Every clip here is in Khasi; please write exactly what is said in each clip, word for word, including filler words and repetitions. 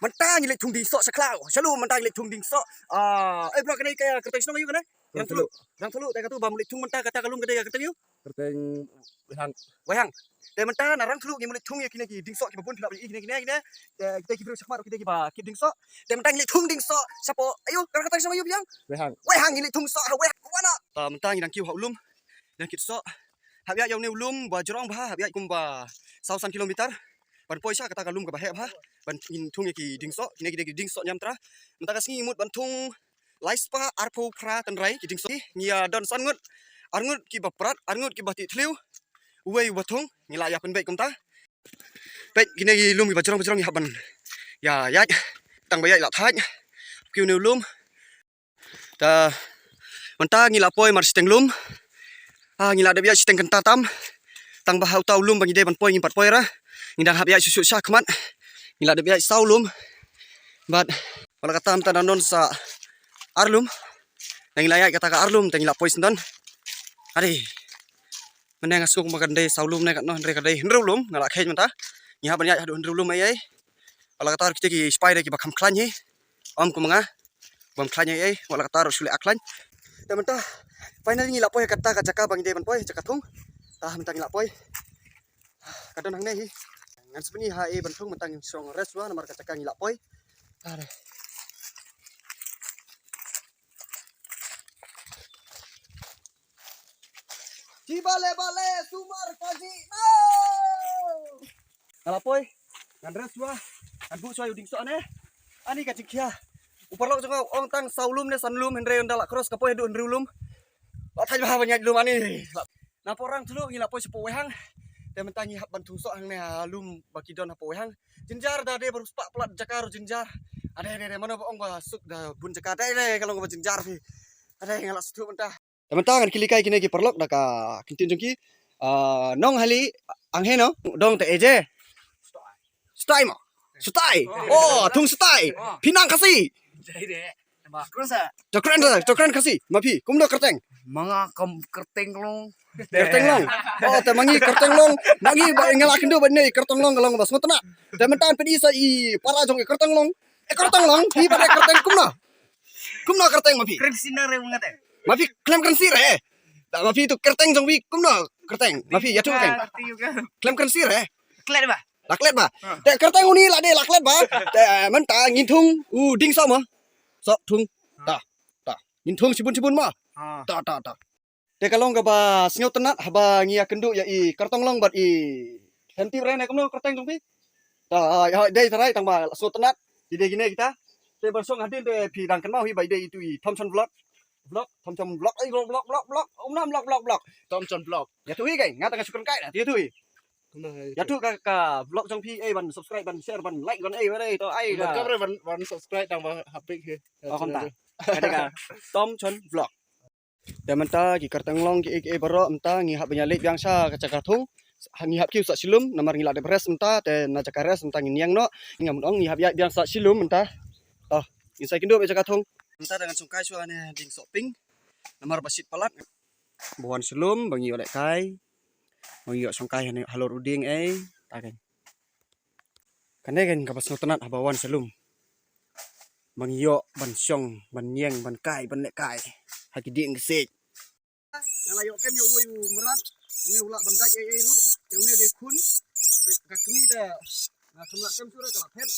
Mynta ngi leit thung dieng soh sha khlaw. Shalom, mynta ngi leit thung dieng soh. Ah, eh, bro, kane ka kyrteng shnong aïu kane? Rangthlu. Rangthlu, te katu ba ngi leit thung mynta kata ka lum ka dei ka kyrteng aïu? Kyrteng Wehang. Wehang. Te mynta na Rangthlu ngi mut leit thung ïa kine ki dieng soh kiba bun phi lah ban ïohi kine kine kine. Te kita ki briew shakhmat kita kiba kit dieng soh. Te mynta ngi leit thung dieng soh shapoh aïu, ka kyrteng shnong aïu biang? Wehang. Wehang, ngi leit thung soh ha Wehang. Wana. Ta mynta ngi dang kiew ha u lum. Dang kit soh. Hap ïaid ïa une u lum ba jrong bha, hap ïaid kumba saw san kilometer. Ban poi sha kata ka lum kaba heh bha. Ban ngin thung ïa ki dieng soh, kine ki dei ki dieng soh niam tra. Mynta ka sngi ngi mut ban thung lai spah arphew phra tynrai ki dieng soh. Ngi ïa don san ngut. Ar ngut kiba prat, ar ngut kiba tih thliew. Uwei uba thung, ngi la ïa pynbeit kumta. Peit kine ki lum kiba jrong ba jrong ngi hap ban ïa ïaid. Tang ba ïaid la thait. Ki une u lum. Ta mynta ngi la poi mar shiteng lum. Ah, ngi la dep ïaid shiteng kynta tam. Tang ba ha uta u lum ba ngi dei ban poi ngim pat poi ra. Ngi dang hap ïaid shuh shuh sha khmat. Ngi la dep ïaid saw lum. Bad wat la katta mynta dang don sa ar lum. Ngi la ïaid kata ka ar lum te ngi la poi shen don. Are. Mynne nga sngew kumba kan dei saw lum ne katno, hynrei ka dei hynriew lum, nga la kheiñ mynta. Ngi hap ban ïaid haduh hynriew lum ei ei. Wat la katta ruh kita ki spah dei kiba kham khlaiñ hi. Ym kum nga. Bym khlaiñ ei ei, wat la katta ruh shu leh khlaiñ. Te mynta finally ngi la poi ha kata ka jaka ba ngi dei ban poi, jaka thung. Ta mynta ngi la poi. Ka don hangne hi. Ngan sngewbha ha ei ban thung mynta ngi shong rest shuwa namar ka jaka ngi la poi. Are. Ji bale bale sumar kaji. Nga la poi. Ngan rest shuwa. Ngan buh shuwa ïa u dieng soh ne. Ani ka jingkhia. U paralok jong nga u ong tang saw lum ne san lum hynrei ynda la cross ka poi haduh hynriew lum. La thait bha ban ïaid lum ani. Napoh Rangthlu ngi la poi shapoh Wehang. Te mynta ngi hap ban thung soh hangne ha lum ba ki don hapoh Wehang. Jynjar da dei baroh spah palat jaka ruh jynjar. Ade ade ade mano ba ong ba suk da bun jaka dei dei ka long ba jynjar phi. Ade nga la sngewthuh mynta. Te mynta ngan kylli kai kine ki paralok da ka ktien jong ki. Ah, nong hali ang heno dong te eje. Stai mo. Stai. Oh, thung stai. Phi nang Khasi. To kren, to kren Khasi. Ma phi kumno kyrteng? Ma nga kam kyrteng Long. Kyrteng Long. Oh, te ma ngi kyrteng Long. Ma ngi ba nga la kynduh ba ne kyrteng Long ka long ba sngewtynnat. Te mynta phi dei sa i para jong i kyrteng Long. Eh, kyrteng Long, phi ba ne kyrteng kumno? Kumno kyrteng ma phi? Kren sina re ngate. Ma phi khlem kren si re. Da ma phi tu kyrteng jong phi kumno kyrteng? Ma phi ïathuh kyrteng. Khlem kren si re. Klet ba. La klet ba. Te kyrteng uni la dei la klet ba. Te mynta ngin thung u dieng soh mo. Soh thung. Ta. Ta. Ngin thung shibun shibun mo. Ta ta ta. Te ka long kaba sngewtynnat haba ngi ïa kynduh ïa i kyrteng Long bad i Hemti Bre ne kumno kyrteng jong phi. Ta ïa dei tharai tang ba sngewtynnat. Ki dei kine kita. Te ban shong hadien te phi dang kynmaw hi ba i dei itu i Thomson Vlog. Vlog, Thomson Vlog, ai Vlog Vlog Vlog Vlog. Um nam Vlog Vlog Vlog. Thomson Vlog. Ïathuh hi kai, nga tang shu kren kai da ïathuh hi. Ïathuh ka ka vlog jong phi ei ban subscribe ban share ban like ban ei ban ei to ai ka. Ban subscribe tang ba hapik hi. Oh kumta. Ka dei ka Thomson Vlog. Te mynta ki kyrteng Long ki ei ki ei baroh mynta ngi hap ban ïa leit biang sha ka jaka thung. Ngi hap kiew sa shi lum namar ngi la dep rest mynta te na jaka rest mynta ngin ïeng noh. Ngi ngam ong ngi hap ïa biang sa shi lum mynta. To ngin sa kynduh ba jaka thung. Mynta da ngan shong kai shuwa ne dieng soh pink. Namar ba shit palat. Ba wan shi lum ba ngi ïoh lehkai. Ba ngi ïoh shong kai halor u dieng ei. Ta kan. Kane kan kaba sngewtynnat haba wan sha lum. Ba ngi ïoh ban shong ban ïeng ban kai ban lehkai ha ki dieng ki siej. Nga la ïoh kem ïa uwei u mrad. Une u lah ban dait ei ei ruh. Te une dei khun. Te ka kmie te nga khlem lah kem shuh re ka la phet.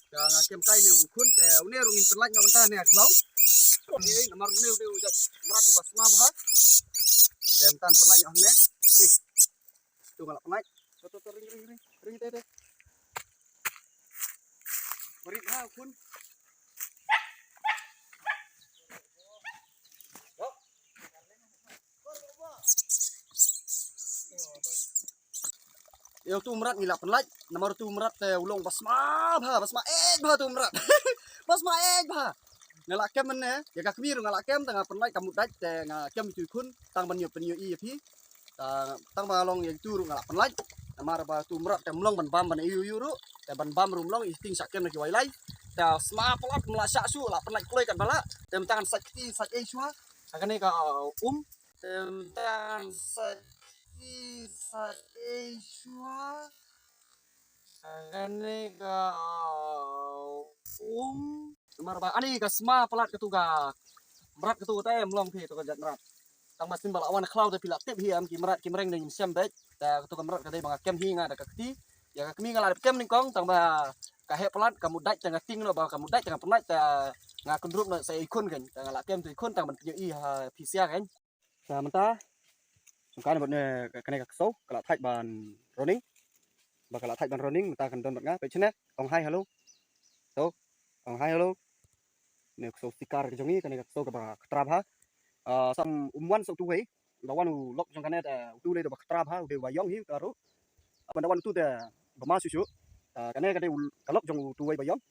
Te nga kem kai ne u khun te une ruh ngin pynlait noh mynta ne ha khlaw. Ei ei namar une u dei u jait mrad uba sma bha. Te mynta pynlait noh hangne. Tu nga la pynlait. To to to ring ring ring ring te te. Marit ha khun. Ïa utu u mrad ngi la pynlait namar utu u mrad te u long ba sma bha ba sma eit bha utu u mrad. Ba sma eit bha. Nga la kem mynne ïa ka kmie ruh nga la kem tang nga pynlait ka mut dait te nga kem utu i khun tang ban ïoh pynïohi ïa phi. Tang tang ba nga long ïa utu ruh nga la pynlait. Namar ba utu u mrad te ym long ban bam ban ïoh ïoh ruh te ban bam ruh ym long i ting shah kem na ki wai lai. Te sma palat ym lah shah shuh la pynlait kloi kat ba lah. Te mynta ngan sait kti sait ei shuwa. Ha kane ka um. Te mynta ngan sait kti sait ei shuwa. Kane ka um. Namar ba ani ka sma palat katu ka mrad katu te em long phi tu ka jait mrad. Tang ba sien ba la wan khlaw te phi la tip hi em ki mrad ki mreng ne ngim shem beit. Te katu ka mrad ka dei ba nga kem hi nga da ka kti. Ïa ka kmie nga la dep kem nyngkong tang ba ka heh palat ka mut dait te nga tieng noh ba ka mut dait te nga pynlait te nga kyndrup noh sa i khun kan. Te nga la kem tu i khun tang ban pynïoh i ha phi sia kan. Sa mynta sngewbha bad ne kane ka ksew ka la thait ban running. Ba ka la thait ban running mynta kan don bad nga peit shane ong hi hello. To ong hi hello. Ne ksew sikar ka jong i kane ka ksew kaba khatra bha. Ah, sam um wan sa utu wei. Ba wan u lok jong kane te utu lei da ba khatra bha u dei ba ïong hi uta ruh. Ban da wan utu te ba ma shu shu. Ah, kane ka dei u ka lok jong utu wei ba ïong.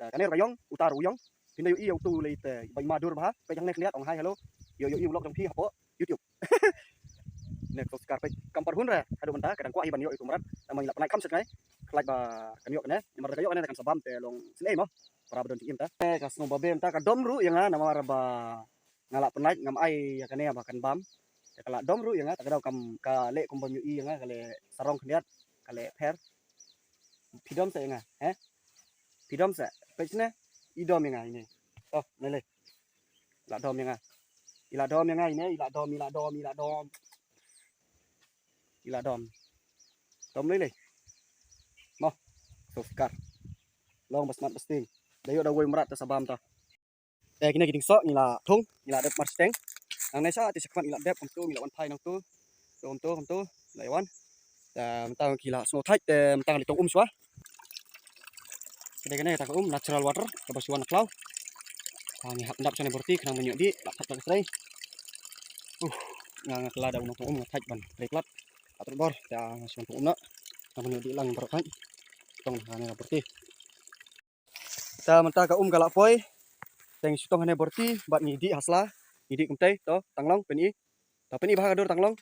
Ah, kane ba ïong uta ruh ïong. Phin da ïoh i utu lei te ba i ma dur bha. Peit hangne khliat ong hi hello. Ïoh ïoh i u lok jong phi hapoh YouTube. Ne ksew sikar peit kam par hun re haduh mynta ka dang kwah hi ban ïoh i utu mrad. Namar ngi la pynlait kham shet ngai. Khlait ba kan ïoh kane namar da ka ïoh kane da kan sa bam te long sien ei mo. Para ba don jingim ta. Ne ka sngew ba bem ta ka dom ruh ïa nga namar ba nga la pynlait ngam ai ïa kane ba kan bam. Ïa ka la dom ruh ïa nga ta ka daw kam ka leh kum bam ïoh i ïa nga ka leh sarong khyndiat ka leh pher. Phi dom sa ïa nga he. Phi dom sa peit shane i dom ïa nga ine. To ne le. I la dom ïa nga. I la dom ïa nga ine i la dom i la dom i la dom. I la dom. Dom lei lei. Mo. Ksew sikar. Long ba smat ba sting. Da ïoh da wei mrad ta sa bam ta. Te kine ki dieng soh ngi la thung ngi la dep marsteng. Nangne sa te sa khmat ngi la dep kumtu ngi la wan phai nangtu. Kumtu kumtu la ïa wan. Te mynta ki la sngew thait te mynta ngi la tong um shuwa. Kane kane kata ka um natural water kaba shu wan na khlaw. Ngi hap ndap shane borti khnang ban ïoh dih la thait ka srei. Uh, nga nga kylla da u nongtong um nga thait ban trei plat. Atur bor te nga shu nongtong um na. Khnang ban ïoh dih lang baroh thait. Tong kane ka borti. Ta mynta ka um ka la poi. Te ngi shu tong hane borti bad ngi dih ha sla. Ngi dih kumtei to tanglong pyni. To pyni bha ka dur tanglong.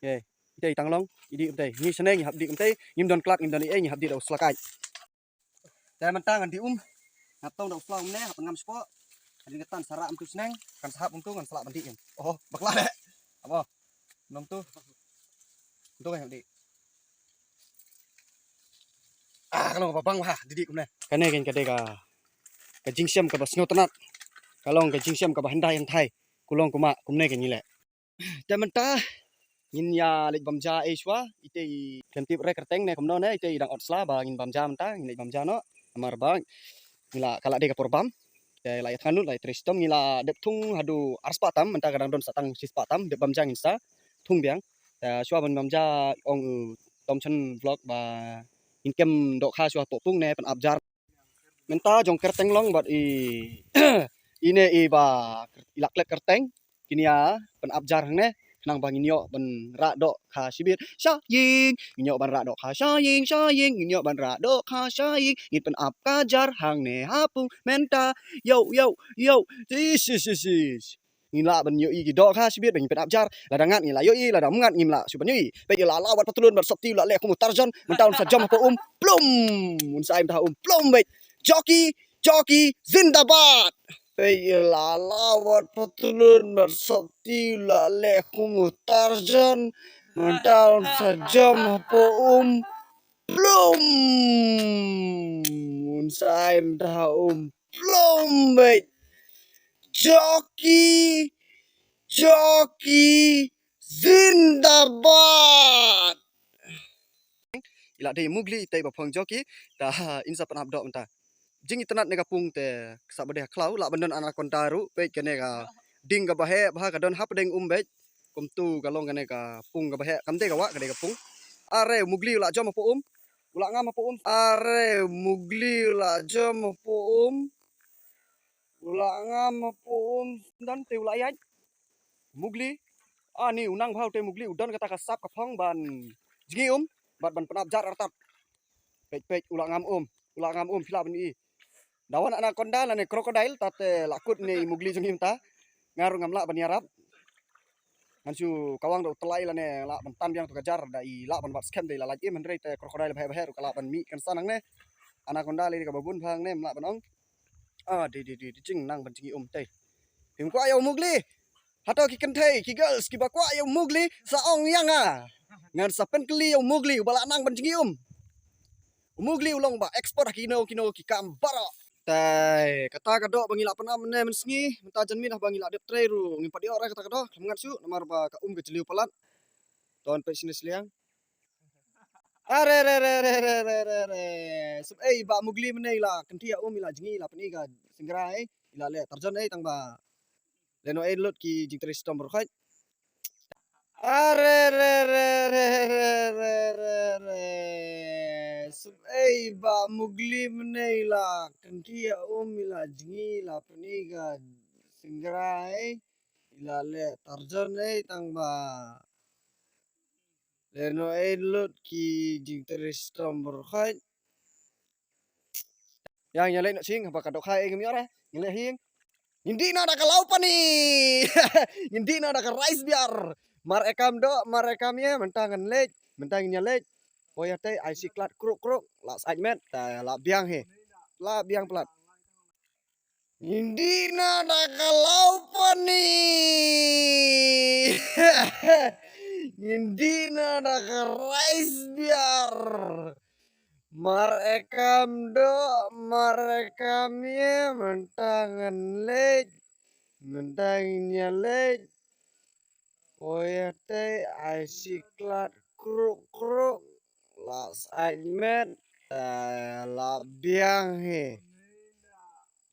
Ye. Kumtei tanglong. Ngi dih kumtei. Ngi shane ngi hap dih kumtei. Ngim don klat ngim don ei ei ngi hap dih da u sla kait. Te mynta ngan dih um. Hap tong da u sla um ne hap ngam spot. Hadien kata sa rah um tu sneng kan sa hap um tu ngan sa lah ban dih um. Oh bakla le. Abo. Nong tu. Tu kan dih. Ah, ka long kaba bang bha, dih dih kumne. Kane kan ka dei ka ka jingshem kaba sngewtynnat. Ka long ka jingshem kaba hyndai hynthai. Ku long kuma kumne kan ngi leh. Te mynta ngin ïa leit bam ja ei shuwa, ite i khlem tip re kyrteng ne kumno ne, ite i dang ot sla ba ngin bam ja mynta, ngin leit bam ja noh. Namar ba ngi la ka la dei ka por bam. Te la ïa thngan lut la ïa trei shitom ngi la dep thung haduh ar spah tam, mynta ka dang don sa tang shi spah tam, dep bam ja ngin sa thung biang. Te shuwa ban bam ja ong u Tom Chan vlog ba ngin kem dohkha shuwa hapoh pung ne pynap jar. Mynta jong kyrteng long bad i ine i ba i la klet kyrteng. Kine ïa pynap jar hangne khnang ba ngin ïoh ban rah dohkha shibit. Sha ïing ngin ïoh ban rah dohkha sha ïing sha ïing ngin ïoh ban rah dohkha sha ïing ngin pynap ka jar hangne ha pung mynta. Yo yo yo. Tis tis tis tis. Ngin lah ban ïohi ki dohkha shibit ba ngin pynap jar. Lada ngat ngin lah ïohi lada ym ngat ngim lah shu ban ïohi. Peit ïa la la wat patlun bad sopti u la leh kum u Tarzan. Mynta un sa jam hapoh um. Plum. Un sa ai mynta ha um. Plum beit. Joki joki zindabad. Peit ïa la la wat patlun bad sopti u la leh kum u Tarzan. Mynta un sa jam hapoh um. Plum. Un sa ai mynta ha um. Plum beit. Joki joki zindabad. I la dei Mowgli ite ba phong joki. Ta in sa pynap doh mynta. Jingitynnat ne ka pung te sa ba dei ha khlaw lah ban don anaconda ruh peit kane ka ding kaba heh bha ka don hapdeng um beit. Kumtu ka long kane ka pung kaba heh kam dei ka wah ka dei ka pung. Are Mowgli u la jam hapoh um. U la ngam hapoh um. Are Mowgli u la jam hapoh um. U la ngam hapoh um. Don te u la ïaid. Mowgli. Ani u nang bha u te Mowgli u don kata ka sap ka phong ban jngi um bad ban pynap jar artat. Peit peit u la ngam um. U la ngam um phi lah ban i. Da wan anaconda lane crocodile ta te la kut ne i Mowgli jong i mynta. Nga ruh ngam lah ban ïarap. Ngan shu kawang da u tlai lane lah ban tan biang tu ka jar da i lah ban bat skhem da i la lait im hynrei te crocodile bha bha ruh ka lah ban mih kan sa nangne. Anaconda lei kaba bun bha nangne ym lah ban ong. Ah, dei dei dei dei jing nang ban jngi um te. Phim kwah ïa u Mowgli. Hato ki kynthei ki girls kiba kwah ïa u Mowgli sa ong ïa nga. Ngan sa pynkylli ïa u Mowgli uba lah nang ban jngi um. U Mowgli u long ba expert ha kino kino ki kam baroh. Te kata ka doh ba ngi la pynam mynne mynsngi, mynta janmiet haba ngi la dep trei ruh ngim pat ïoh re kata ka doh, khlem ngat shuh namar ba ka um ka jylliew palat. Ton peit shane shiliang. Are re re re re re re re. Sep ei ba Mowgli mynne i la kynthih ïa um, i la jngi, i la pyni ka syngra ei, i la leh Tarzan ei tang ba lehnohei lut ki jingtrei shitom baroh khoit. Are re re re re re re re. Sep ei ba Mowgli mynne i la kynthih ïa um, i la jngi, i la pyni ka syngra ei, i la leh Tarzan ei tang ba lehnohei lut ki jingtrei shitom baroh khoit. Ïa ngi ïa leit noh sha ïing haba ka dohkha ei ngim ïoh re. Ngi leit ha ïing. Ngin dih noh da ka law pani. Ngin dih noh da ka rice beer. Mar ekam doh, mar ekam ïa, mynta ngan leit, mynta ngin ïa leit. Poi ïa tei ai shi klat kruk kruk, la sait met, ta la biang hi. La biang palat. Ngin dih noh da ka law pani. Ngin dih noh da ka rice beer. Mar ekam doh, mar ekam ïa, mynta ngan leit, mynta ngin ïa leit. Poi ïa tei ai shi klat kruk kruk, la sait met, ta la biang hi.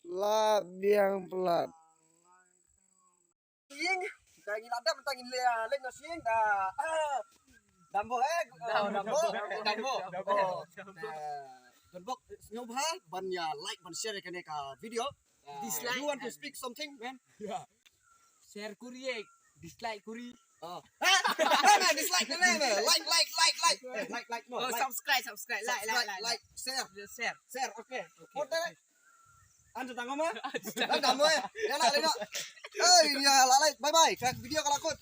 La biang palat. Ïing, da ngi la dep, mynta ngin leit, leit noh sha ïing da. Ah, Dambo, eh, ah, Dambo, Dambo. Oh, da, don bok sngewbha ban ïa like, ban share ïa kane ka video. Ah, dislike, you want to speak something, man? Share kuri, eh, dislike kuri. Oh. Ah, dislike, no, no, no. Like, like, like, like. Eh, like, like, no, oh, like. Subscribe, subscribe, like, like, subscribe, like, like, share. Share. Share, okay. Okay, what the okay. Anta tangoma? Anta tangoma. Ya la, la. Eh, ya la, la. Bye bye. Ka video ka la kut.